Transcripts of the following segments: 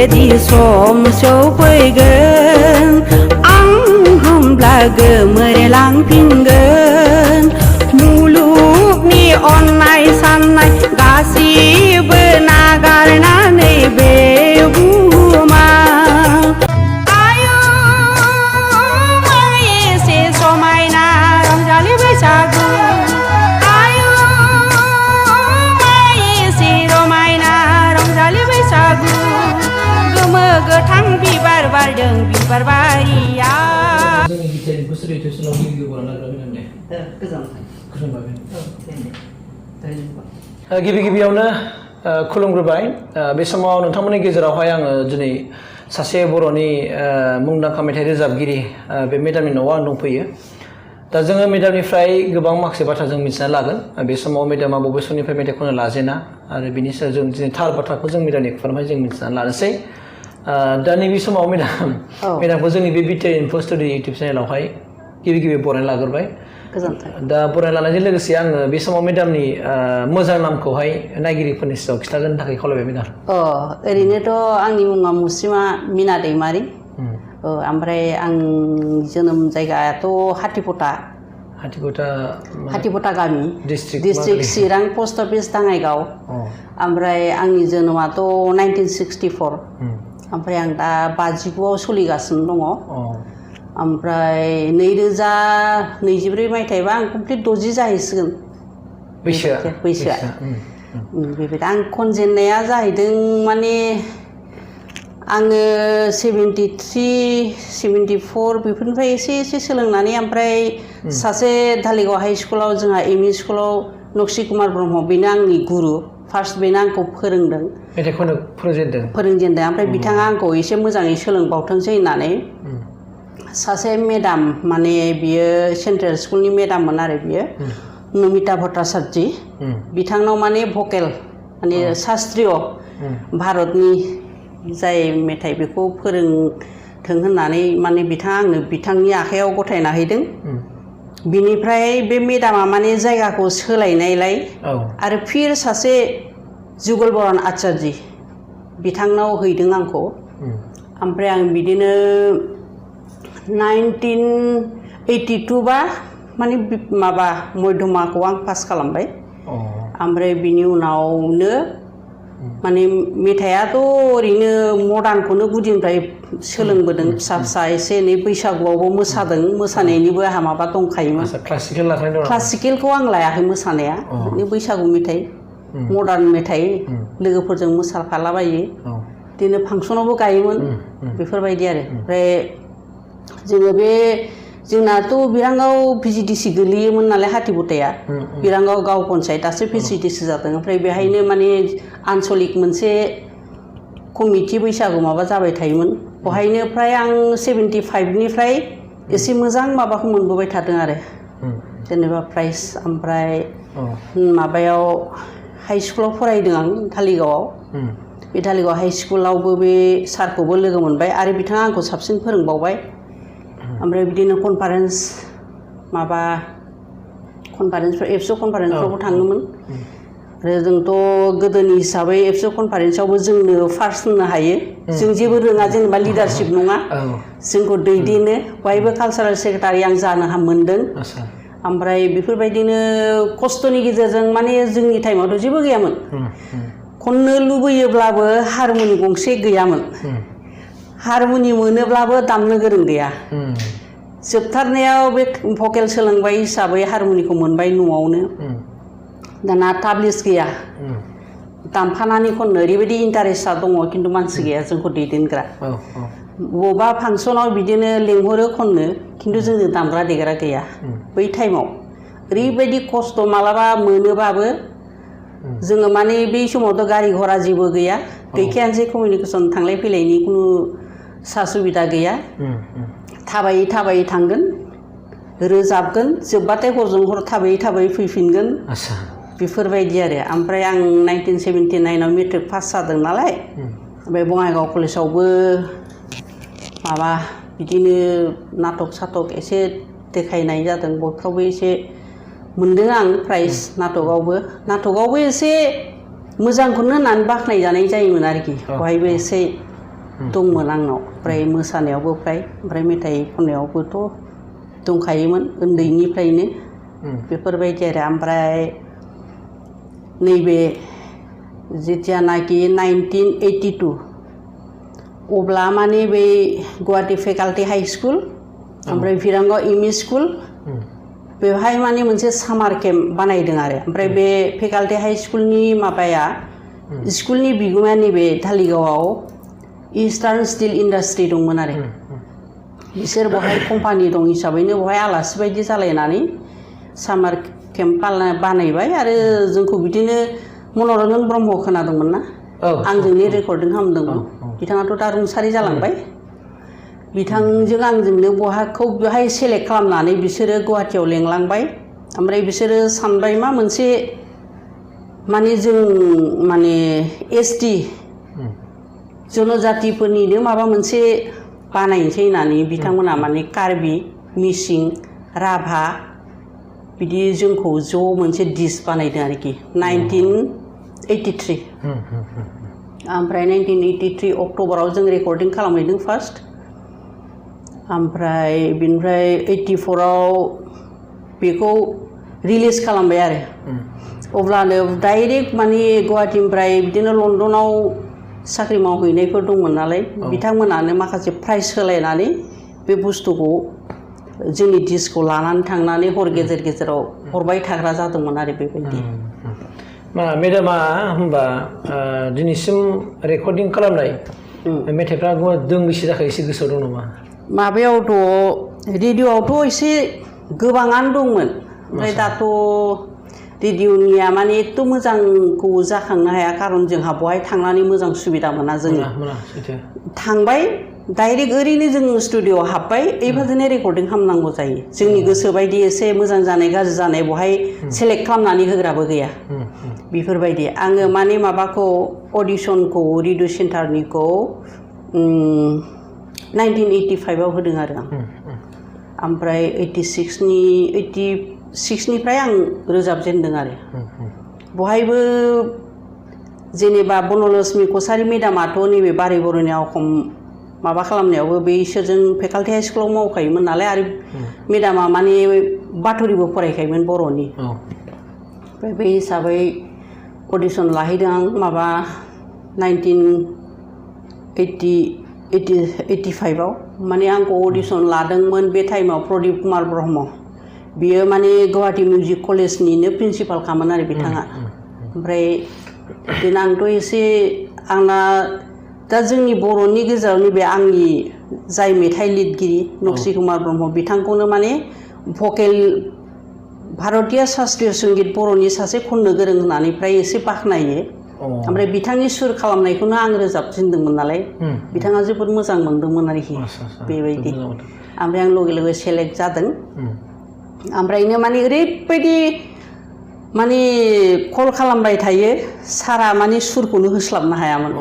Sansedi Som Sopwigwn Ang hombla gomorelanfिनगोन मुलुगनि अननाय साननाय गासिबो नागारनानै बे बुहुमाव आयु एसे समायना रंजालि बैसागु आयु एसे रमायना रंजालि बैसागु गोमो गोथां बिबार बारदों बिबार बारिया जोंनि गिदिर बोसोरै टिउसनाव गिबि बर'ना लाबोनाय दे गिबि गिबियावनो खुलुमग्रोबाय बे समाव नोंथांमोननि गेजेरावहाय आङो दिनै सासे बर'नि मुंदांखा मेथाइ रोजाबगिरि बे मेडामनि न'आव आं दंफैयो दा जोङो मेडामनिफ्राय गोबां माखासे बाथ्रा जों मिथिना लागोन बे समाव मेडामा बबे समनिफ्राय मेथाइ खननो लाजेना आरो बिनि सायाव जों दिनै थार बाथ्राखौ जों मेडामनि खुगानिफ्राय जों मिथिना लानोसै दा नैबे समाव मेडामखौ जोंनि बे बिटिआर इनफो स्टुडिअ इउटुब चेनेलावहाय गिबि बरायना लाग्रोबाय दा बरायना लानायजों लोगोसे आङो बे समाव मेडामनि मोजां नामखौहाय नायगिरिफोरनि सिगाङाव खिन्थागोनो थाखाय खावलायबाय मेडाम ओरैनोथ' आंनि मुङा मुस्रिमा मिना दैमारि ओमफ्राय आं जोनोम जायगायाथ' हाथिपटा गामि डिस्ट्रिक्ट चिरां पोस्ट अफिस दाङाइगाव ओमफ्राय आंनि जोनोमाथ' 1964 ओमफ्राय आं दा 59आव सोलिगासिनो दङ ओमफ्राय 2024 मायथाइबा आं कमप्लिट 60 जाहैसिगोन बैसोआ बेबायदि आं खनजेननाया जाहैदों माने आङो 73 74 बेफोरनिफ्राय एसे सोलोंनानै ओमफ्राय सासे धालिगाव हाइ स्कुलाव जोंहा एमइ स्कुलाव नक्सि कुमार ब्रह्म बेनो आंनि गुरु फार्स्ट बेनो आंखौ फोरोंदों मेथाइखौनो फोरोंजेनदों ओमफ्राय बिथाङा आंखौ एसे मोजाङै सोलोंबावथोंसै होननानै सासे मेडाम माने बियो सेन्ट्रेल स्कुलनि मेडाममोन आरो बियो नमिता भट्टाचार्य बिथांनाव माने भकेल माने शास्त्रीय भारतनि जाय मेथाइ बेखौ फोरोंथों होननानै माने बिथाङा आंनो बिथांनि आखायाव गथायना हैदों बिनिफ्राय बे मेडामा माने जायगाखौ सोलायनायलाय आरो फिर सासे जुगल बरन आचार्य बिथांनाव हैदों आंखौ ओमफ्राय आं बिदिनो 1982 बा माने माबा मध्यमाखौ आं पास खालामबाय ओमफ्राय बिनि उनावनो माने मेथाइआथ' ओरैनो मडार्नखौनो गुदिनिफ्राय सोलोंबोदों फिसा एसे एनै बैसागुआवबो मोसादों मोसानायनिबो आंहा माबा दंखायोमोन क्लासिकेलखौ आं लायाखै मोसानाया बैसागु मेथाइ मडार्न मेथाइ लोगोफोरजों मोसाफालाबायो बिदिनो फांसनावबो गायोमोन बेफोरबायदि आरो ओमफ्राय जोङो बे जोंनाथ' बिरांगाव भिजिडिसि गोलैयोमोन नालाय हाथिबुटाया बिरांगाव गाव पन्सायत दासो भिजिडिसि जादों ओमफ्राय बेहायनो माने आनसलिक मोनसे कमिटि बैसागु माबा जाबाय थायोमोन बेहायनो फ्राय आं 75निफ्राय एसे मोजां माबाखौ मोनबोबाय थादों आरो जेनेबा प्राइज ओमफ्राय माबायाव हाइ स्कुलाव फरायदों आं धालिगावआव बे धालिगाव हाइ स्कुलावबो बे सारखौबो लोगो मोनबाय आरो बिथाङा आंखौ साबसिन फोरोंबावबाय ओमफ्राय बिदिनो कनफारेन्सफोर एबसु कनफारेन्सफ्रावबो थाङोमोन आरो जोंथ' गोदोनि हिसाबै एबसु कनफारेन्सआवबो जोंनो फार्स्ट होनो हायो जों जेबो रोङा जेनेबा लिडारशिप नङा जोंखौ दैदेनो बहायबो कालचारेल सेक्रेटारि आं जानो मोनदों ओमफ्राय बेफोरबायदिनो खस्थ'नि गेजेरजों माने जोंनि टाइमावथ' जेबो गैयामोन खननो लुबैयोब्लाबो हारमनि गंसे गैयामोन हारमनि मोनोब्लाबो दामनो गोरों गैया जोबथारनायाव बे भकेल सोलोंबाय हिसाबै हारमनिखौ मोनबाय न'आवनो दाना टाब्लिस गैया दामफानानै खननो ओरैबायदि इन्टारेस्टआ दङ खिन्थु मानसि गैया जोंखौ दैदेनग्रा बबेबा फांसनाव बिदिनो लेंहरो खननो खिन्थु जोंनो दामग्रा देग्रा गैया बै टाइमाव ओरैबायदि खस्थ' मालाबा मोनोबाबो जोङो माने बै समावथ' गारि घरा जेबो गैया गैखायानोसै कमिउनिकेसन थांलाय फैलायनि खुनु सा सुबिदा गैया थाबायै थांगोन रोजाबगोन जोबबाथाय हरजों हर थाबायै फैफिनगोन बेफोरबायदि आरो ओमफ्राय आं 1979आव मेट्रिक पास जादों नालाय ओमफ्राय बङाइगाव कलेजावबो माबा बिदिनो नाटक साटक एसे देखायनाय जादों बयफ्रावबो एसे मोनदों आं प्राइज नाटकआवबो एसे मोजांखौनो होननानै बाख्नाय जानाय जायोमोन आरोखि बहायबो एसे दंमोन आंनाव ओमफ्राय मोसानायावबो ओमफ्राय मेथाइ खननायावबोथ' दंखायोमोन उन्दैनिफ्रायनो बेफोरबायदि आरो ओमफ्राय नैबे जेतियानाखि 1982 अब्ला माने बै गुवाहाटी फेकाल्टी हाई स्कुल ओमफ्राय भिरांगाव एमइ स्कुल बेवहाय माने मोनसे सामार केम्प बानायदों आरो ओमफ्राय बे फेकाल्टी हाई स्कुलनि माबाया स्कुलनि बिगुमाया नैबे धालिगावआव इस्टार्न स्टिल इन्डास्ट्रि दंमोन आरो बिसोर बहाय कम्पानि दं हिसाबैनो बहाय आलासि बायदि जालायनानै सामार केम्प बानायबाय आरो जोंखौ बिदिनो मनरन्जन ब्रह्म खोनादोंमोन ना आंजोंनो रेकर्डिं खालामदोंमोन बिथाङाथ' दा रुंसारि जालांबाय बिथांजों आंजोंनो बेवहाय सेलेक्ट खालामनानै बिसोरो गुवाहाटीयाव लेंलांबाय ओमफ्राय बिसोरो सानबाय मा मोनसे माने जों माने एसटि जनजातिफोरनिनो माबा मोनसे बानायनोसै होननानै बिथांमोना माने कार्बि मिसिं राभा बिदि जोंखौ ज' मोनसे डिस बानायदों आरोखि 1983 ओमफ्राय 1983 अक्ट'बराव जों रेकर्डिं खालामहैदों फार्स्ट ओमफ्राय बिनिफ्राय 84आव बेखौ रिलिज खालामबाय आरो अब्लानो डाइरेक्ट माने गुवाहाटीनिफ्राय बिदिनो लन्दनाव साख्रि मावहैनायफोर दंमोन नालाय बिथांमोनानो माखासे प्राइज होलायनानै बे बुस्थुखौ जोंनि डिसखौ लानानै थांनानै हर गेजेर गेजेराव हरबाय थाग्रा जादोंमोन आरो बेबायदि मेडामा होनबा दिनैसिम रेकर्डिं खालामनाय मेथाइफ्रा दोंबेसे जाखो एसे गोसोआव दं नामा माबायावथ' रेडिअ'आवथ' एसे गोबाङानो दंमोन ओमफ्राय दाथ' रेडिअ'निया माने एथ' मोजांखौ जाखांनो हाया खारन जोंहा बहाय थांनानै मोजां सुबिदा मोना जोङो थांबाय डाइरेक्ट ओरैनो जों स्टुडिअ'आव हाबबाय बेबादिनो रेकर्डिं खालामनांगौ जायो जोंनि गोसो बायदि एसे मोजां जानाय गाज्रि जानाय बहाय सेलेक्ट खालामनानै होग्राबो गैया बेफोरबायदि आङो माने माबाखौ अडिसनखौ रेडिअ सेन्टारनिखौ 1985आव होदों आरो आं ओमफ्राय 86निफ्राय आं रोजाबजेनदों आरो बहायबो जेनेबा बनलक्ष्मि कसारि मेडामाथ' नैबे बारै बर'नि अखम माबा खालामनायावबो बिसोरजों फेकाल्टी हाई स्कुलाव मावखायोमोन नालाय आरो मेडामा माने बाथरिबो फरायखायोमोन बर'नि ओमफ्राय बे हिसाबै अडिसन लाहैदों आं माबा 1985आव माने आंखौ अडिसन लादोंमोन बे टाइमाव प्रदीप कुमार ब्रह्म बियो माने गुवाहाटी मिउजिक कलेजनिनो प्रिन्सिपाल खामोन आरो बिथाङा ओमफ्राय बिदिनो आंथ' एसे आंना दा जोंनि बर'नि गेजेराव नैबे आंनि जाय मेथाइ लिरगिरि नक्सि कुमार ब्रह्म बिथांखौनो माने भकेल भारतीय शास्त्रीय संगीत बर'नि सासे खननो गोरों होननानै फ्राय एसे बाख्नायो ओमफ्राय बिथांनि सुर खालामनायखौनो आं रोजाबजेनदोंमोन नालाय बिथाङा जोबोद मोजां मोनदोंमोन आरोखि बेबायदि ओमफ्राय आं लगे लगे सेलेक्ट जादों ओमफ्रायनो माने ओरैबायदि माने कल खालामबाय थायो सारा माने सुरखौनो होस्लाबनो हायामोन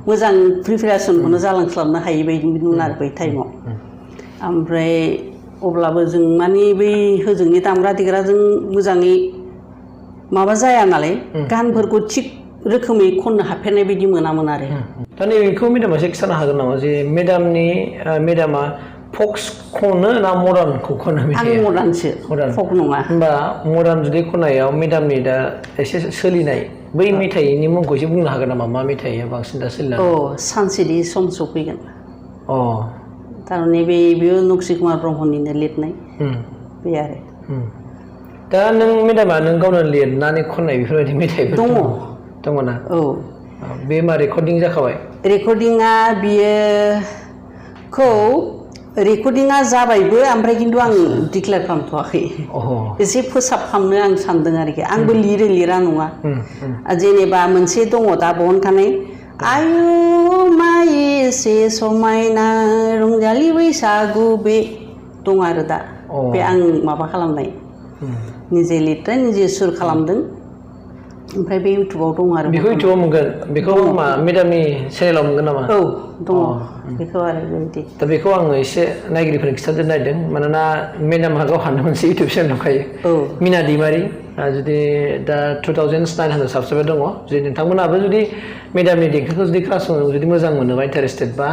मोजां प्रिपेरेसनखौनो जालांस्लाबनो हायि बायदिमोन आरो बै टाइमाव ओमफ्राय अब्लाबो जों माने बै होजोंनि दामग्रा देग्राजों मोजाङै माबा जाया नालाय गानफोरखौ थिग रोखोमै खननो हाफेरनाय बायदि मोनामोन आरो दा नैबेखौ मेडामा एसे खिथानो हागोन नामा जे मेडामा फक्स खनो ना मडार्नखौ खनो आं मडार्नसो फक नङा होनबा मडार्न जुदि खननायाव मेडामनि दा एसे सोलिनाय बै मेथाइनि मुंखौ एसे बुंनो हागोन नामा मा मेथाइया बांसिन दा सोलिनाय सानसेदि सम सफैगोन थारमाने बेयो नक्सि कुमार ब्रह्मनिनो लिरनाय बे आरो दा नों मेडामा नों गावनो लिरनानै खननाय बेफोरबायदि मेथाइफोर दङ ना बे मा रेकर्डिं जाखाबाय रेकर्डिंआ रेकर्डिंआ जाबायबो ओमफ्राय खिन्थु आं डिक्लेयार खालामथ'वाखै एसे फोसाबखामनो आं सानदों आरोखि आंबो लिरा नङा जेनेबा मोनसे दङ दा बहनखानाय आयु माइ एसे समायना रंजालि बैसागु बे दं आरो दा बे आं माबा खालामनाय निजे लिरदों निजे सुर खालामदों ओमफ्राय बे इउटुबाव दं आरो बेखौ इउटुबाव मोनगोन बेखौ मा मेडामनि चेनेलाव मोनगोन नामा औ दङ बेखौ आरो बेबायदि दा बेखौ आङो एसे नायगिरिफोरनो खिथानो नागिरदों मानोना मेडामहा गावहानो मोनसे इउटुब चेनेल दंखायो मिना दैमारि जुदि दा 2900 साबसक्राइबार दङ जुदि नोंथांमोनाबो जुदि मेडामनि देंखोखौ जुदि खोनासंनो जुदि मोजां मोनोबा इन्टारेस्टेड बा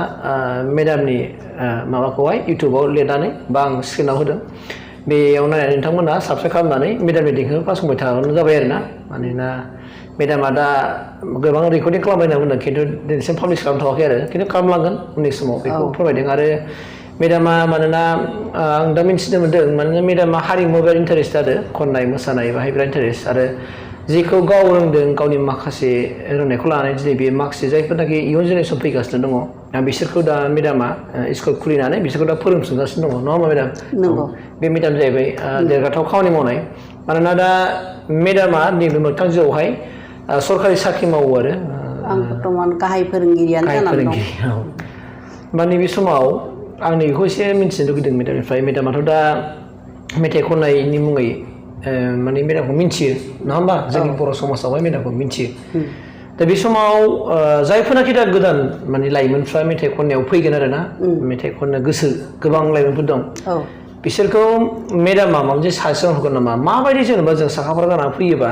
मेडामनि माबाखौहाय इउटुबाव लिरनानै बा आं स्क्रिनाव होदों बेयाव नायनानै नोंथांमोना साबस्क्राइब खालामनानै मेडामनि देंखोखौ खोनासंबाय थाबानो जाबाय आरोना मानोना मेडामा दा गोबां रेकर्डिं खालामबाय होनना बुंदों खिन्थु दिनैसिम पाब्लिश खालामथ'वाखै आरो खिन्थु खालामलांगोन उननि समाव बेखौ फोरमायदों आरो मेडामा मानोना आं दा मिन्थिनो मोन्दों मानोना मेडामा हारिमुआव बिराद इन्टारेस्ट आरो खननाय मोसानाय बाहाय बिराद इन्टारेस्ट आरो जेखौ गाव रोंदों गावनि माखासे रोंनायखौ लानानै दिनै बे माखासे जायफोरनाखि इयुन जेनेरेसन फैगासिनो दङ बिसोरखौ दा मेडामा स्कुल खुलिनानै बिसोरखौ दा फोरोंफिनगासिनो दङ नङा होमबा मेडाम नंगौ बे मेडाम जाहैबाय देरगाथाव खामानि मावनाय मानोना दा मेडामा नैबे मोगथां जिउआवहाय सरकारि साख्रि मावो आरो आं बर्तमान गाहाय फोरोंगिरियानो जानानै दं बा नैबे समाव आं नैबेखौ एसे मिन्थिनो लुगैदों मेडामनिफ्राय मेडामाथ' दा मेथाइ खननायनि मुङै माने मेडामखौ मिन्थियो नङा होमबा जोंनि बर' समाजावहाय मेडामखौ मिन्थियो दा बे समाव जायफोरनाखि दा गोदान माने लाइमोनफ्रा मेथाइ खननायाव फैगोन आरो ना मेथाइ खननो गोसो गोबां लाइमोनफोर दं बिसोरखौ मेडामा माबा मोनसे साजेसन होगोन नामा माबायदि जेनेबा जों साखाफारा जानानै फैयोबा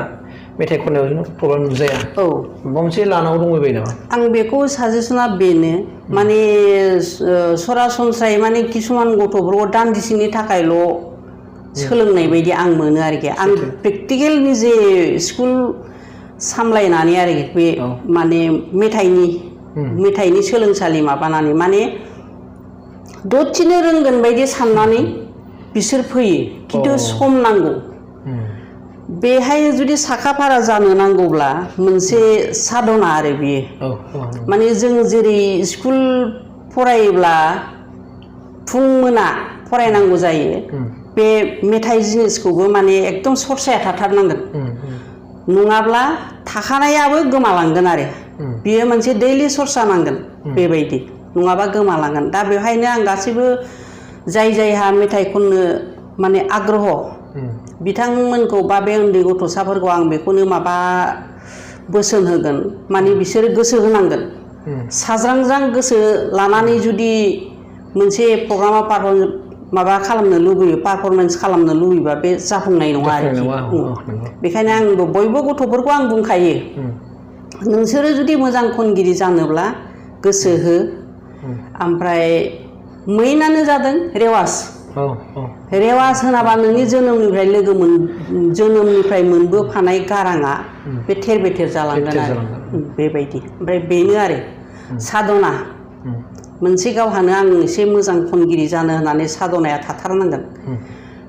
मेथाइ खननायाव प्रब्लेम नुजाया माबा मोनसे लानांगौ दंबाय नामा आं बेखौ साजेसना बेनो माने सरासनस्रायै माने किसुमान गथ'फोरखौ दान्दिसेनि थाखायल' सोलोंनाय बायदि आं मोनो आरोखि आं प्रेक्टिकेल निजे स्कुल सामलायनानै आरोखि बे माने मेथाइनि सोलोंसालि माबानानै माने दसेनो रोंगोन बायदि साननानै बिसोर फैयो खिन्थु सम नांगौ बेहाय जुदि साखाफारा जानो नांगौब्ला मोनसे साधना आरो बियो माने जों जेरै स्कुल फरायोब्ला फुं मोना फरायनांगौ जायो बे मेथाइ जिनिसखौबो माने एकदम सरसाया थाथारनांगोन नङाब्ला थाखानायाबो गोमालांगोन आरो बियो मोनसे दैलि सरसा नांगोन बेबायदि नङाबा गोमालांगोन दा बेवहायनो आं गासैबो जाय जायहा मेथाइ खननो माने आग्रह बिथांमोनखौ बा बे उन्दै गथ'साफोरखौ आं बेखौनो माबा बोसोन होगोन माने बिसोरो गोसो होनांगोन साज्रांज्रां गोसो लानानै जुदि मोनसे प्रग्रामाव माबा खालामनो लुबैयो पारफरमेन्स खालामनो लुबैबा बे जाफुंनाय नङा आरोखि बेखायनो आंबो बयबो गथ'फोरखौ आं बुंखायो नोंसोरो जुदि मोजां खनगिरि जानोब्ला गोसो हो ओमफ्राय मेइनानो जादों रेवाज रेवाज होनाबा नोंनि जोनोमनिफ्राय मोनबोफानाय गाराङा बे थेर बेथेर जालांगोन आरो बेबायदि ओमफ्राय बेनो आरो साधना मोनसे गावहानो आं एसे मोजां खनगिरि जानो होननानै साधनाया थाथारनांगोन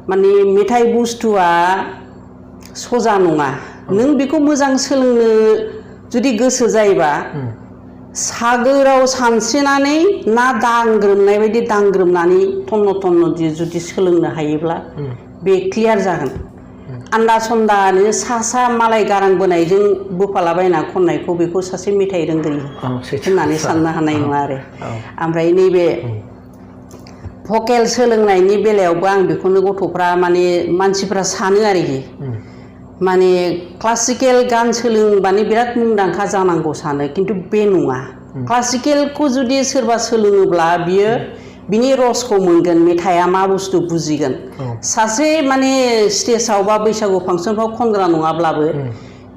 माने मेथाइ बुस्थुआ सजा नङा नों बेखौ मोजां सोलोंनो जुदि गोसो जायोबा सागोराव सानस्रिनानै ना दांग्रोमनाय बायदि दांग्रोमनानै थन्न थन्न जुदि सोलोंनो हायोब्ला बे क्लियार जागोन आन्दा सन्दानो सा मालाय गारां बोनायजों बोफालाबायना खननायखौ बेखौ सासे मेथाइ रोंगिरि होननानै साननो हानाय नङा आरो ओमफ्राय नैबे भकेल सोलोंनायनि बेलायावबो आं बेखौनो गथ'फ्रा माने मानसिफ्रा सानो आरोखि माने क्लासिकेल गान सोलोंबानो बिराद मुंदांखा जानांगौ सानो खिन्थु बे नङा क्लासिकेलखौ जुदि सोरबा सोलोङोब्ला बियो बिनि रसखौ मोनगोन मेथाइआ मा बुस्थु बुजिगोन सासे माने स्टेजाव बा बैसागु फांसनफ्राव खनग्रा नङाब्लाबो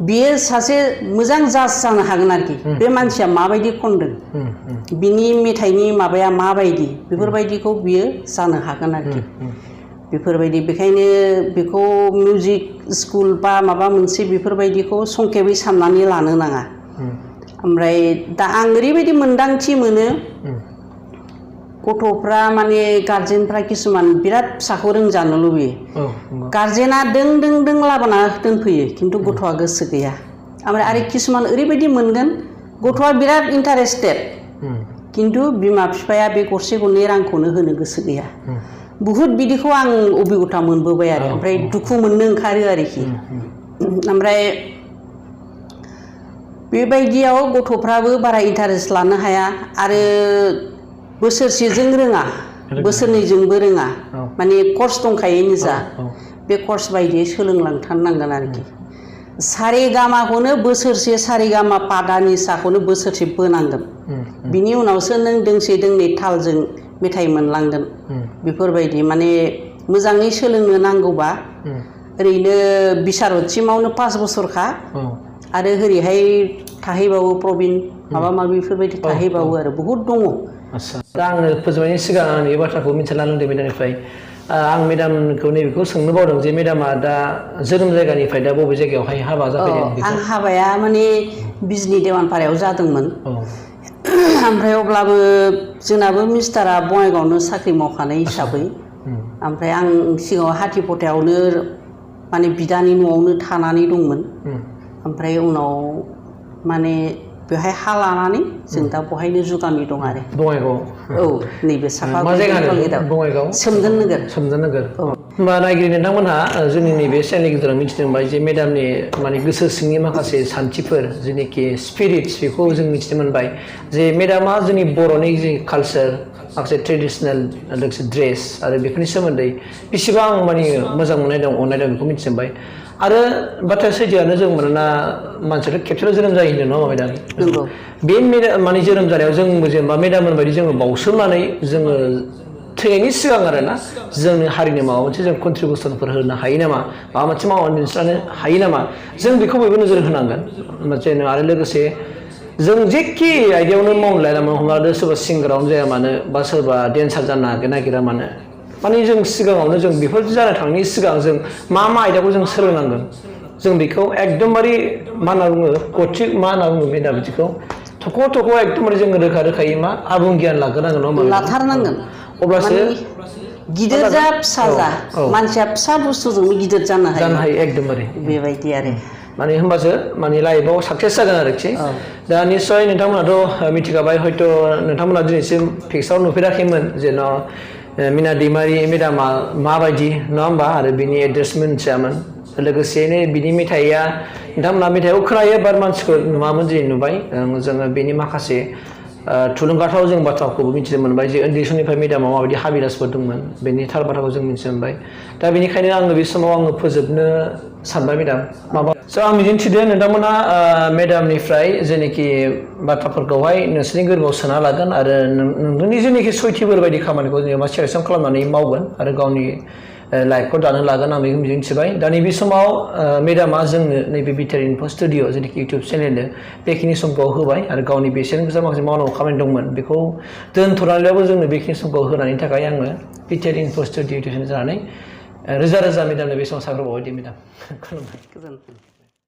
बियो सासे मोजां जाज जानो हागोन आरोखि बे मानसिया माबायदि खनदों बिनि मेथाइनि माबाया माबायदि बेफोरबायदिखौ बियो जानो हागोन आरोखि बेफोरबायदि बेखायनो बेखौ मिउजिक स्कुल बा माबा मोनसे बेफोरबायदिखौ संखेबै साननानै लानो नाङा ओमफ्राय दा आं ओरैबायदि मोन्दांथि मोनो गथ'फ्रा माने गार्जेनफ्रा किसुमान बिराद फिसाखौ रोंजानो लुबैयो गार्जेना दों लाबोना दोनफैयो खिन्थु गथ'आ गोसो गैया ओमफ्राय आरो किसुमान ओरैबायदि मोनगोन गथ'आ बिराद इन्टारेस्टेड खिन्थु बिमा बिफाया बे गरसे गरनै रांखौनो होनो गोसो गैया बुहुत बिदिखौ आं अबिगथा मोनबोबाय आरो ओमफ्राय दुखु मोननो ओंखारो आरोखि ओमफ्राय बेबायदियाव गथ'फ्राबो बारा इन्टारेस्ट लानो हाया आरो बोसोरसेजों रोङा बोसोरनैजोंबो रोङा माने कर्स दंखायो निजा बे कर्स बायदियै सोलोंलांथारनांगोन आरोखि सारेगामाखौनो बोसोरसे सारेगामा पादानि साखौनो बोसोरसे बोनांगोन बिनि उनावसो नों दोंसे दोंनै तालजों मेथाइ मोनलांगोन बेफोरबायदि माने मोजाङै सोलोंनो नांगौबा ओरैनो बिसारतसिमावनो 5 बोसोरखा आरो ओरैहाय थाहैबावो प्रबिन माबा माबि बेफोरबायदि थाहैबावो आरो बहुद दङ दा आङो फोजोबनायनि सिगां आं बे बाथ्राखौ मिथिना लादों मेदामनिफ्राय आं मेदामखौ नैबेखौ सोंनो बावदों जे मेदामा दा जोनोम जायगानिफ्राय दा बबे जायगायावहाय हाबा जाफैदों आं हाबाया माने बिजनि देवानपारायाव जादोंमोन ओमफ्राय अब्लाबो जोंनाबो मिस्टारा बङाइगावनो साख्रि मावखानाय हिसाबै ओमफ्राय आं सिगाङाव हाथिपटायावनो माने बिदानि न'आवनो थानानै दंमोन ओमफ्राय उनाव माने बेहाय हा लानानै जों दा बहायनो जुगामि दं आरो बङाइगाव औ नैबे साफा मा जायगा बङाइगाव सोमदोन नोगोर होमबा नायगिरि नोंथांमोनहा जोंनि नैबे चेनेलनि गेजेराव मिथिनो मोनबाय जे मेदामनि माने गोसो सिंनि माखासे सानथिफोर जेनोखि स्पिरिट्स बेखौ जों मिथिनो मोनबाय जे मेदामा जोंनि बर'नि जि कालचार माखासे ट्रेडिसनेल लोगोसे ड्रेस आरो बेफोरनि सोमोन्दै बेसेबां माने मोजां मोननाय दं अननाय दं बेखौ मिथिबाय आरो बाथ्राया सैथोआनो जों मानोना मानसियाथ' खेबसेल' जोनोम जायो होनदों नङा मेदाम बे माने जोनोम जानायाव जोंबो जेनेबा मेदाममोन बायदि जोङो बावसोमनानै जोङो थैनायनि सिगां आरोना जोंनि हारिनि माबा मोनसे जों कन्ट्रिबिउसनफोर होनो हायो नामा माबा मोनसे मावनानै दिन्थिनो हायो नामा जों बेखौ बयबो नोजोर होनांगोन जेन' आरो लोगोसे जों जेखि आयदायावनो मावनो लाया मानो हमना सोरबा सिंगारावनो जाया मानो बा सोरबा डेन्सार जानो नागिरा मानो माने जों सिगाङावनो जों बेफोर जानो थांनायनि सिगां जों मा आयदाखौ जों सोलोंनांगोन जों बेखौ एकदमबारे मा होनना बुङो कचिं मा होनना बुङो मेदाम बिदिखौ थख' एकदमबारे जोङो रोखायै मा आबुं गियान लाग्रोनांगोन नङा लाथारनांगोन अब्लासो गिदिर जा फिसा जा मानसिया फिसा बुस्थुजोंबो गिदिर जानो हायो एकदमबारे बेबायदि आरो माने होमबासो माने लाइफआव साक्सेस जागोन आरोखि दा निस्सय नोंथांमोनाथ' मिथिखाबाय हयथ' नोंथांमोना दिनैसिम फिक्साव नुफेराखैमोन जेन' मिना दैमारि मेदामा माबायदि नङा होमबा आरो बिनि एड्रेस मिथियामोन लोगोसेनो बिनि मेथाइया नोंथांमोना मेथाइखौ खोनायो बाट मानसिखौ नुवामोन दिनै नुबाय जोङो बेनि माखासे थुलुंगाथाव जों बाथ्राखौबो मिथिनो मोनबाय जे उन्दै समनिफ्राय मेदामाव माबायदि हाबिलासफोर दंमोन बेनि थार बाथ्राखौ जों मिथिनो मोनबाय दा बेनिखायनो आङो बे समाव आङो फोजोबनो सानबाय मेदाम आं मिजिंथिदों नोंथांमोना मेदामनिफ्राय जेनोखि बाथ्राफोरखौहाय नोंसोरनि गोरबोआव सोना लागोन आरो नोंथांनि जेनोखि सयथिफोर बायदि खामानिखौ जेनेबा सेलेक्सन खालामनानै मावगोन आरो गावनि लाइफखौ दानो लागोन आं बेखौ मिजिंथिबाय दा नैबे समाव मेदामा जोंनो नैबे बिटिआर इनफो स्टुडिअ जेनोखि इउटुब चेनेलनो बेखिनि समखौ होबाय आरो गावनि बेसेन गोसा माखासे मावनांगौ खामानि दंमोन बेखौ दोनथ'नानैब्लाबो जोंनो बेखिनि समखौ होनायनि थाखाय आङो BTR info studio YouTube channel जानानै रोजा रोजा मेदामनो बे समाव साबायखर बावबाय दे मेदाम खुलुमबाय।